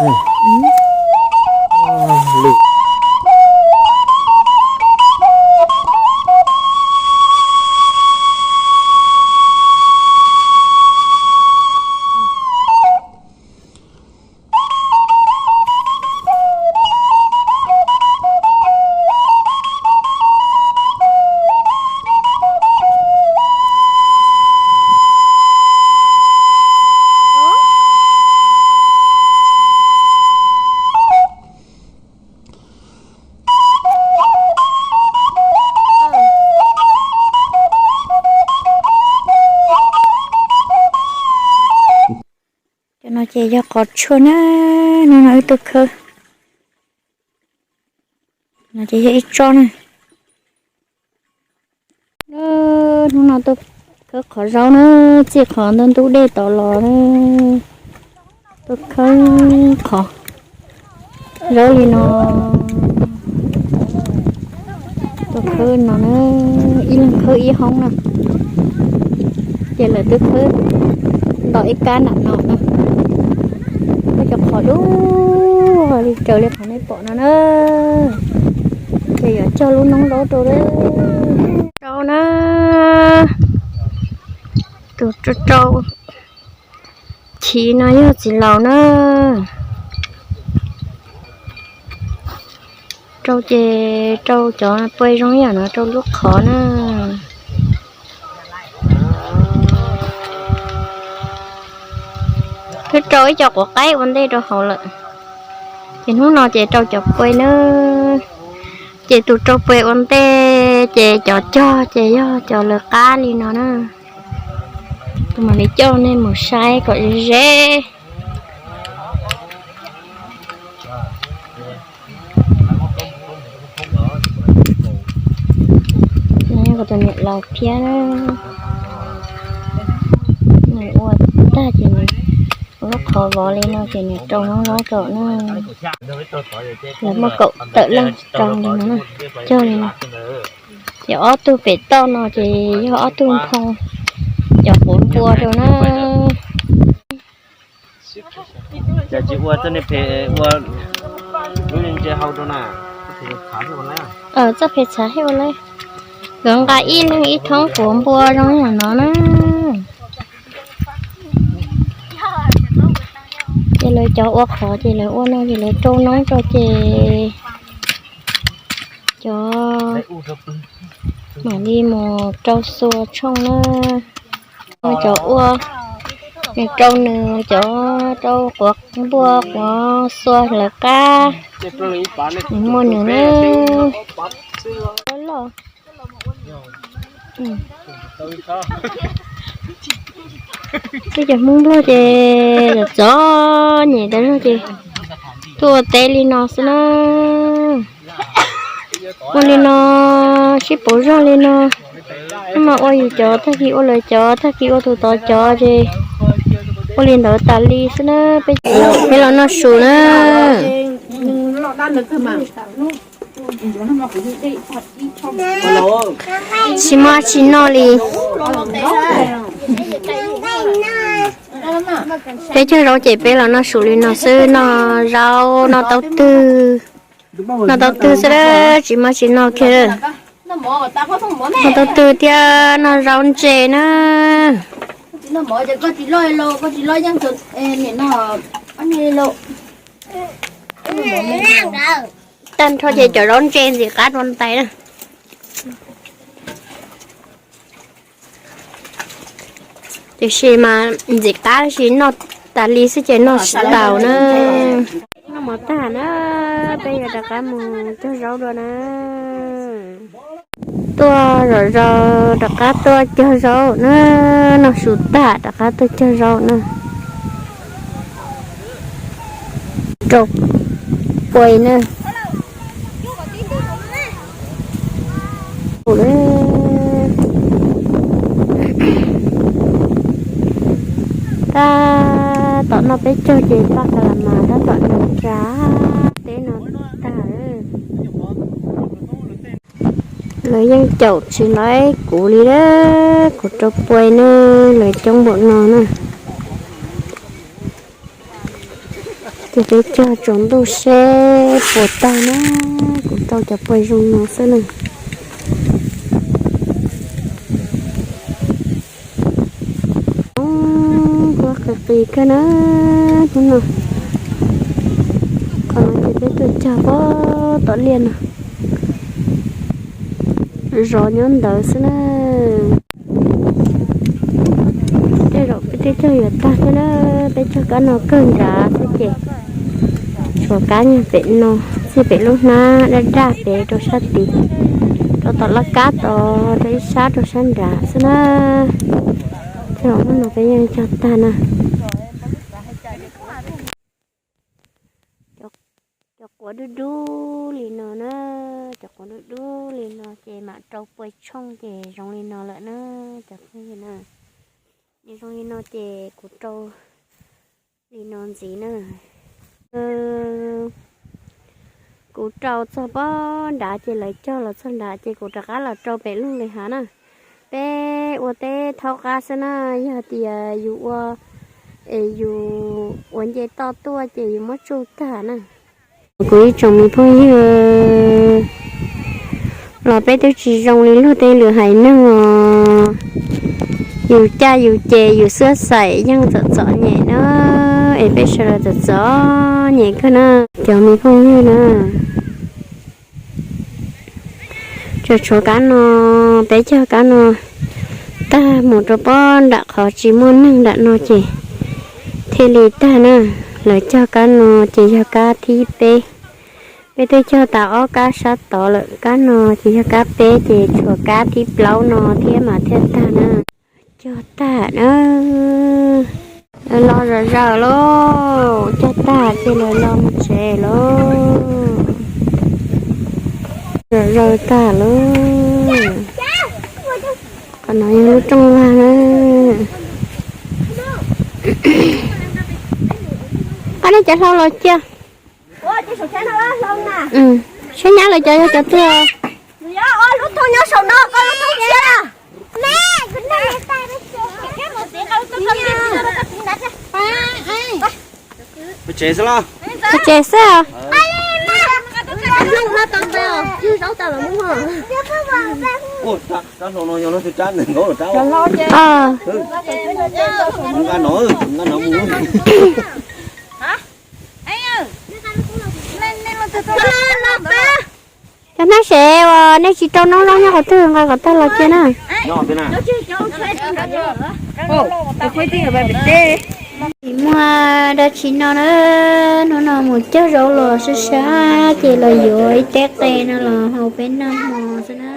Cov no ces yog qhov tshuaj na, hnub no wb tuaj khawb. No ces yog ib tsob na. Hnub no tuaj khawb qhov zaub na, txij qhov ntub ntub dej tod los na, tuaj khawb qhov zaub li no. Tuaj khawb no na, ib leeg khawb ib hoob na, ces lawv twb khawb nto ib kab nram no na. Khawb cov qhov dub li raws li qhov nej pom no na, ces yuav cog lub noob zaub rau. Rau na, tus rau rau chiv no yog txiv laus na. Rau ces rau cov pua zoo yam no rau lub qhov na. Twb rau ib co quav qaib ua ntej rau hauv lawm, ces hnub no ces rau cov pua na. Ces tus rau pua ua ntej ces cov cog ces yog cov lawv qab li no na. Kuv mam li coj nej mus saib kom ze ze. Nws yog kuv tus niam laus thiab, nws ua tag ces nws ua lub qhov vov li no ces nws rau noob zaub rau na. Lawv muaj kaum tawm leej rau li no, cog li no. Ces ob tug pem toj no ces yog ob tug nphoo cov quav npua rau na. Cas tsis ua txoj niag phem ua lub ntse hau rau na? Txoj phem txhav thiaj ua lawm. Nkawd nqa ib leeg ib thoob quav npua zoo li no na. Ces lawv cov ua qhov ces lawv ua no ces lawv rau noob rau ces cov mam li mus rau xua tshooj na. Cov ua, nws rau nws cov rau quav npua quav xua lawv qab, nws muaj nws na. Loj. Peb cov Hmoob Nplog ces txom nyem tas zog ces tuaj ua teb li no xwb na. Ua li no sib pauv zog li no, hnub no ua yus cov, tag kis ua lawv cov, tag kis ua tus tod cov ces ua li ntawd tas li xwb na. Peb, peb los noj su na. Tsis muaj tsis noj li. Peb cog zaub ces peb los noj su li no xwb, noj zaub noj taub twg, noj taub twg xwb, tsis muaj tsis noj kiag. Noj taub twg thiab noj zaub ntse na. Tag nrho ces cov zaub ntse ntxim qab dua ntais na. Tiam sis mas ntxim qab tab sis noj tas li xwb ces noj tsis taus na. Noj mov tag na, peb yuav rov qab mus cog zaub dua na. Tuaj zom zaws rov qab tuaj cog zaub na, noj su tag rov qab tuaj cog zaub na. Rau puas na. Tab tom noj peb caug ces paj ka la mas tab tom nws tsa teb no tag. Lawv yeej caum tsis laib kuv li, kuv rau puas ne, lawv coob npaum no na. Ces peb cog tsaus ntuj seb puas tag na, kuv rau cov puas zoo no xwb na. Huab qis qis kawg na, hnub no. Qhov no ces peb tuaj cog pob tom liaj no, zov nyob ntawd xwb na. Tej zaum peb twb cog yuav tag thiab na, peb cog kab no kawg nrad xwb ces tshuav kab nyuag pem no, txij pem lub hnab daj daj pem rau sab tid, rau tom laj kab tod rau ib sab rau sab nrad xwb na. Tej zaum hnub no peb yeej cog tag na. Cov quav dub dub li no na, cov quav dub dub li no ces mam rau pua tshooj ces zoo li no lawm na, cov phooj ywg na. Nws zoo li no ces kuv rau li no ntxiv na. Kuv rau txog pob nrad ces lawv cog los txog nrad ces kuv rov qab los rau pem lub li hav na. Peb ua teb thaub qab xwb na, yog tias yus ua es yus ua nce toj tuaj ces yus muab tsuj tag na. Kuv ib tsoom me phooj ywg, los peb twb tsis zoo li luag tej lwm haiv neeg os. Yus caj yus ces yus xwb xaim yeej txom txom nyem na, es peb sawv daws txom txom nyem kawg na. Cov me phooj ywg na, tsuas tshuav kab no, peb cog kab no tag mus rau pob nram qhov tsis muaj neeg nram no ces thiaj li tag na. Lawv cog kab no ces yog kab thib peb. Peb twb cog tas ob kab sab tod lawm, kab no ces yog kab peb ces tshuav kab thib plaub no thiab mas thiaj tag na. Cog tag na, los zom zaws lauj, cog tag ces lawv los mus tsev lauj. Zom zaws tag lauj. Qhov no yog lub rooj vag na. Qab nej cov hlau los cia. Saib nyab lawv cov yog cov twg? Tsev xwb los? Cov hnab sev uas nej tsis rau noob zaub nyob qhov twg nqa kom tag los cia na. Tsis muaj dab tsi noj na, hnub no mus cog zaub los sab sab ces los yuav ib teb qe no los hau peb noj hmo xwb na.